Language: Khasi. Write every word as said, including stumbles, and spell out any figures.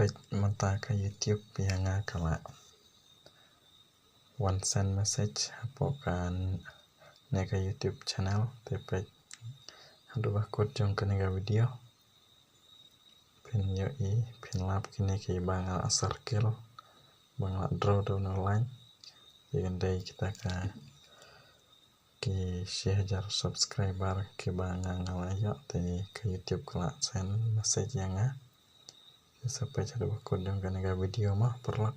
Peit mynta ka YouTube ïa nga ka la wan send message hapoh kane ka YouTube channel. Te peit haduh ba kut jong kane ka video phin ïohi, phin lap kine kiba nga la circle ba nga la draw da u nonglang. Te kane kita ka ki shi hajar subscriber kiba nga nga la ïoh, te ka YouTube ka la send message ïa nga. Te sa peit haduh ba kut jong kane ka video mo paralok.